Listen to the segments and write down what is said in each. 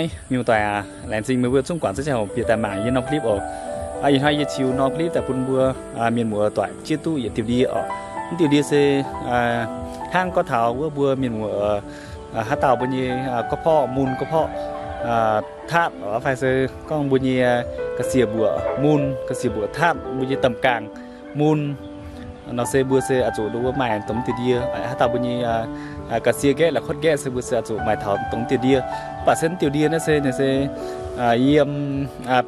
Mienh muoz-doic aac, laengz zingh meih mbuo zungv guangc zengv ziangh hoc bieqc daaih mangc yie norm clip oc. Ih hnoi yie ziux norm clip daaih bun mbuo mienh muoz-doic jienv duqv yietc diuh ndie oc. Mv diuh ndie se hnangv gorngv taux wuov mbuo mienh muoz haaix dauh mbuo nyei gorqv-porqv mun, gorqv-porqv tatv oc, fai se gorngv mbuo nyei ga'sie mbuoqc mun, ga'sie mbuoqc tatv, mbuo nyei domh gaangh mun nor se mbuo se oix zuqc ndongc wuov maaih dongh diuh ndie. Haaix dauh mbuo nyei ga'sie nqaeqv la'kuotv nqaeqv se mbuo se oix zuqc maaih taux dongh diuh ndie. Mv baac se mv diuh ndie naaiv se ninh se yiem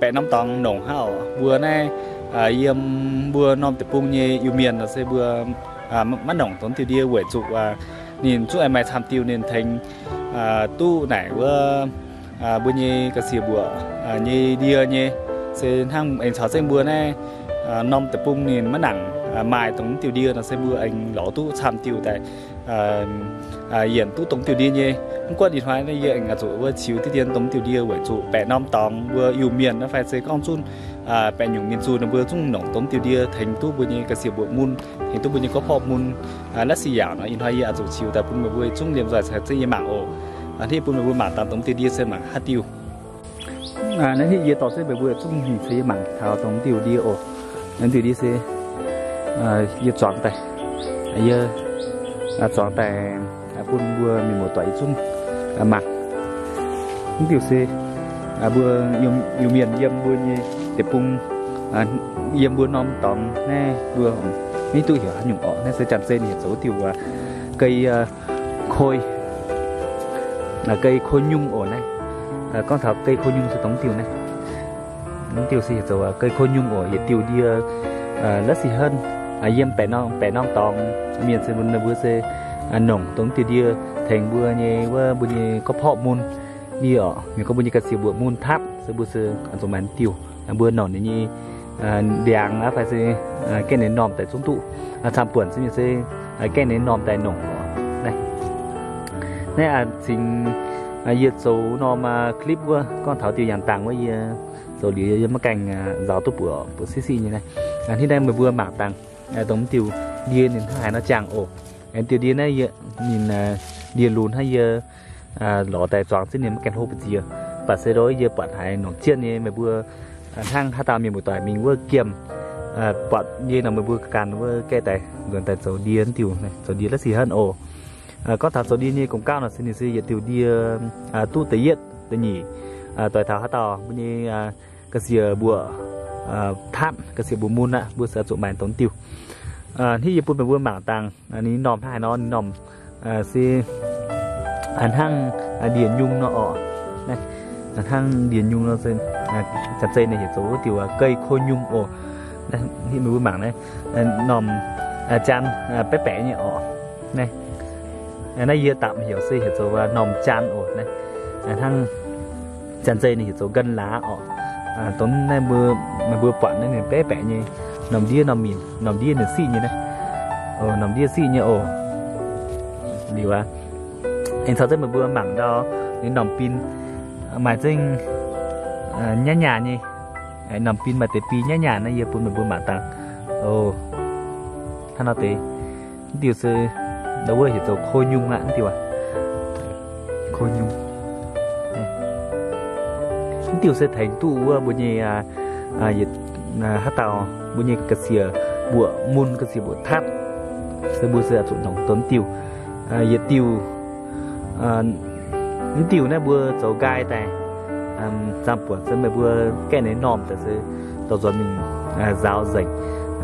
baeqc norm dorngx nongc hnangv oc. Mbuo naaiv yiem mbuo norm deic-bung nyei Iu-Mienh nor se mbuo maiv nongc dongh diuh ndie weic zuqc ninh zungv aengx maaih camv diuh ninh tengx duqv naaic wuov mbuo nyei ga'sie mbuoqc nyei ndie nyei. Se hnangv aengx caux zengv mbuo naaiv norm deic-bung ninh maiv nangc maaih dongh diuh ndie nor se mbuo aengx lorz duqv camv diuh daaih yienc duqv dongh diuh ndie nyei. Mv gunv ih hnoi naaiv yie aengx oix zuqc wuov ziux diqv dien dongh diuh ndie weic zuqc baeqc norm dorngx mbuo Iu-Mienh naaiv fai se gorngv zunv baeqc nyungc mienh zunh nor mbuo zungv nongc dongh diuh ndie tengx duqv mbuo nyei ga'sie mbuoqc mun, tengx duqv mbuo nyei gorqv-porqv mun. La'sic yaauc nor ih hnoi yie oix zuqc ziux daaih bun meih mbuo zungv liemh nzoih caux zengv yie mangc oc. Hnangv naaiv bun meih mbuo mangc dangh dongh diuh ndie se mangc haaix diuh. Hnangv naaiv yie dorh zengv meih mbuo zungv mingh caux yie mangc taux dongh diuh ndie oc. Dongh diuh ndie se yie zuangx daaih, yie zuangx daaih bun mbuo mienh muoz-doic yietc zungv mangc. Mv diuh se mbuo Iu-Mienh yiem mbuo nyei deic-bung, yiem mbuo norm dorngx naaiv mbuo maiv duqv heuc haaix nyungc orqc. Naaiv se janx-zei ninh heuc zoux wuov diuh ga'koi, ga'koi nyung oc naaiv. Gorngv taux ga'koi nyung se dongh diuh naaiv. Mv diuh se heuc zoux ga'koi nyung oc. Yietc diuh ndie la'sic henv yiem baeqc norm dorngx mienh se ninh mbuo se nongc dongh diuh ndie tengx mbuo nyei wuov mbuo nyei gorqv-porqv mun ndie oc. Mienh gorngv mbuo nyei ga'sie mbuoqc mun tatv se mbuo se zuqc maaih diuh mbuo nongc ninh nyei ndiangx aqv fai se gaengh ninh normh daaih zungv duqv. Camv-buonc se mienh se gaengh ninh normh daaih nongc oc. Naaiv cingx yie zoux norm clip wuov gorngv taux diuh yangh dangh wuov yie zoux liuz yie maiv gaengh nzaaux duqv buoqc, buoqc siqv siqv nyei naaiv. Hnangv naaiv meih mbuo mangc dangh dongh diuh ndie ninh hnangv haaix nor jangx oc. Diuh ndie naaiv ninh ndie lunx hnangv yie lorz daaih zuangx zengv ninh maiv gaengh hlo mbu'ziex. Mv baac se ndau yie buatc haiz nongc jienv nyei meih mbuo hnangv haaix dauh mienh muoz-doic mingh wuov giemh buatc nyei nor meih mbuo ganh wuov gaeqv daaih nzuonx daaih zoux ndie diuh, zoux ndie la'sic henv oc. Gorngv taux zoux ndie nyei gong-gauv nor se ninh se yietc diuh ndie duqv da'yietv da'nyeic doix taux haaix dauh mbuo nyei ga'sie mbuoqc tatv, ga'sie mbuoqc mun aqv, mbuo se zuqc maaih dongh diuh. Hnangv yie bun meih mbuo mangc dangh ninh normh hnangv haaix nor, ninh normh se hnangv ndie-nyung nor oc. Hnangv ndie-nyung nor se janx-zei ninh heuc zoux wuov diuh ga'koi nyung oc. Hnangv meih mbuo mangc naaiv, normh jaan baeqv baeqc nyei oc. Naaiv yie dapc heuc se heuc zoux normh jaan oc. Naaiv hnangv janx-zei ninh heuc zoux กะลา oc. Dongh naaiv mbuo, meih mbuo buatc naaiv ninh baeqv baeqc nyei, normh ndiev normh minc, normh ndiev ninh siqv nyei naaiv. Normh ndiev siqv nyei oc. Liuz aqv, aengx caux zengv meih mbuo mangc ndau ninh normh bin maaih zengv nyaav nyaah nyei. Normh bin maaih deix bin nyaav nyaah naaiv yie bun meih mbuo mangc dangh. Hnangv nor deix, mv diuh se ndau wuov heuc zoux โคยุง aqv, mv diuh aqv. โคยุง. Mv diuh se tengx duqv wuov mbuo nyei haaix dauh mbuo nyei ga'sie mbuoqc mun, ga'sie mbuoqc tatv, se mbuo se zuqc nongc dongh diuh. Yietc diuh, mv diuh naaiv mbuo zoux nqaai daaih, zaamh buonc se meih mbuo gaeqv ninh normh daaih se dorh nzuonx mingh nzaaux nzengc,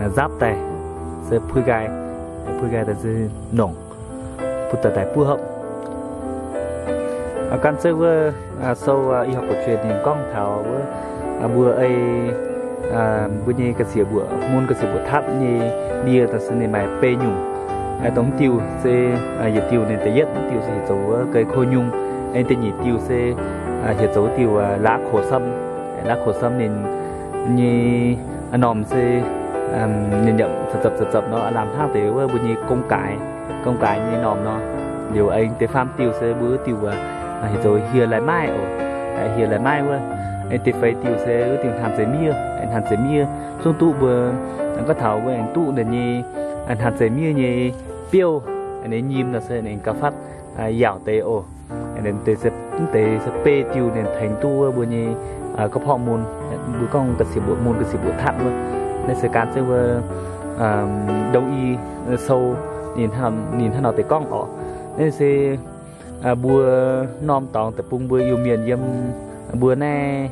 nzapv daaih se puix nqaai, puix nqaai daaih se nongc, bun daaih daaih buov hopv. Gan zeiv wuov sou y học cổ truyền ninh gorngv taux wuov mbuo ei mbuo nyei ga'sie mbuoqc mun, ga'sie mbuoqc tatv nyei ndie daaih se ninh maaih beiv nyungc. Dongh diuh se yietc diuh ninh da'yietv diuh se heuc zoux wuov กะลา โคยุง. Aengx da'nyeic diuh se heuc zoux wuov diuh ล้าโคซ้ำ. ล้าโคซ้ำ ninh nyei normh se ninh yaac zapc zapc zapc nor lamh hnangv deix wuov mbuo nyei gong-gaaix, gong-gaaix nyei normh nor. Liuz aengx da'faam diuh se mbuo wuov diuh heuc zoux hieh lai maiv oc. Hieh lai maiv wuov. Aengx da'feix diuh se wuov diuh hnaanh zeiz miev, hnaanh zeiz miev zungv duqv mbuo gorngv taux mbuo aengx duqv ninh nyei hnaanh zeiz miev nyei biouv, ninh nyim nor se ninh gauh fatv yaauc deix oc. Deix se Mv deix se beiv diuh ninh tengx duqv wuov mbuo nyei ga'porqv mun, mbuo gorngv ga'sie mbuoqc mun, ga'sie mbuoqc tatv wuov. Naaiv se gan zengv wuov Đông y sou ninh hnangv nor deix gorngv orqc. Naaiv se mbuo norm dorngx deic-bung mbuo Iu-Mienh yiem mbuo naaiv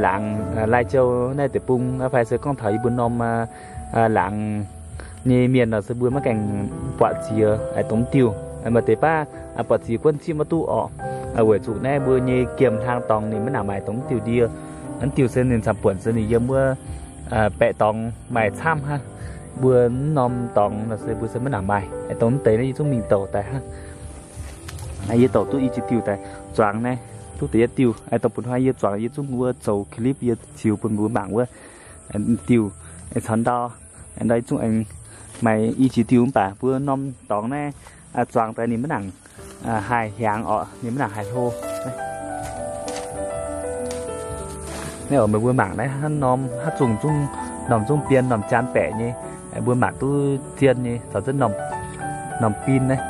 laangz Lai Châu naaiv deic-bung fai se gorngv taux yie mbuo norm laangz nyei mienh nor se mbuo maiv gaengh buatc ziex dongh diuh. Maaih deix baav buatc ziex guonv zieqv maiv duqv orqc. Weic zuqc naaiv mbuo nyei giemh hlang dorngx ninh maiv nangc maaih dongh diuh ndie. Diuh se ninh camv-buonc se ninh yiem wuov baeqc dorngx maaih camv hnangv. Mbuo norm dorngx nor se mbuo se maiv nangc maaih. Dongh deix naaiv yie zungv mingh douc daaih hnangv. Yie douc duqv i jiex diuh daaih zuangx naaiv, duqv deix yietv diuh. Dongh bun hnoi yie zuangx yie zungv wuov zoux clip yie ziux bun mbuo mangc wuov diuh caux ndau. Ndau yie zungv aengx maaih i jiex diuh mv baac mbuo norm dorngx naaiv zuangx daaih ninh maiv nangc haih hiaangx orqc, ninh maiv nangc haih hlo. Naaiv oc, meih mbuo mangc naaiv hnangv norm, hnangv zungh zungv, norm zungv bien, norm jaan baeqc nyei. Mbuo mangc duqv zien nyei, caux zengv norm bin naaiv.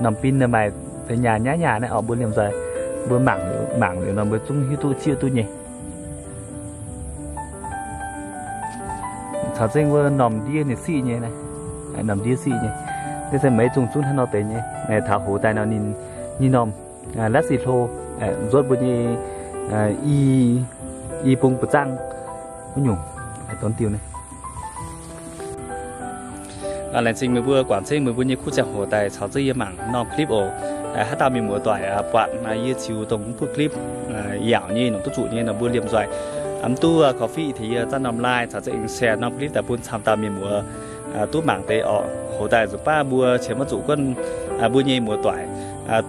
Norm bin naaiv maaih deix nyaah nyaav nyaah naaiv orqc, mbuo liemh nzoih mbuo mangc liuz, mangc liuz nor mbuo zungv hiuv duqv zieqv duqv nyei. Caux zengv wuov norm ndiev ninh siqv nyei, norm ndiev siqv nyei. Naaiv se maiv zungh zungv hnangv nor deix nyei. Taux hoz daaih nor ninh, ninh norm latv sic hlo, nzuotv mbuo nyei i, i bung buoz-zaangv wuov nyungc, dongh diuh naaiv. Laengz zingh meih mbuo guangc zengv meih mbuo nyei kuv ziangh hoc daaih caux zengv yie mangc norm clip oc. Haaix dauh mienh muoz doic buatc naaiv yie ziux dongh mv buov clip yaauc nyei, nongc duqv zuqc nyei nor mbuo liemh nzoih mv duqv korv-fiqv tengx yie zaanv norm like caux zengv share norm clip daaih bun camv dauh mienh muoz duqv mangc deix orqc. Hoz daaih nzunc baav mbuo qiemx maiv zuqc guonv mbuo nyei muoz doic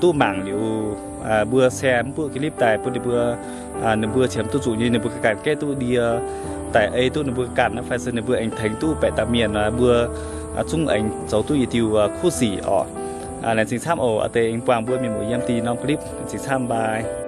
duqv mangc liuz, mbuo share mv buov clip daaih bun ninh mbuo, ninh mbuo qiemx duqv zuqc nyei ninh mbuo ganh gaeqv duqv ndie daaih ei duqv ninh mbuo ganh, fai se ninh mbuo aengx tengx duqv baeqc dauh mienh, mbuo zungv aengx zoux duqv yietc diuh kuv sic orqc. Laengz zingh camv oc. Aa deix aengx buangh mbuo mienh muoz yiem deix norm clip. Laengz zingh camv, bye.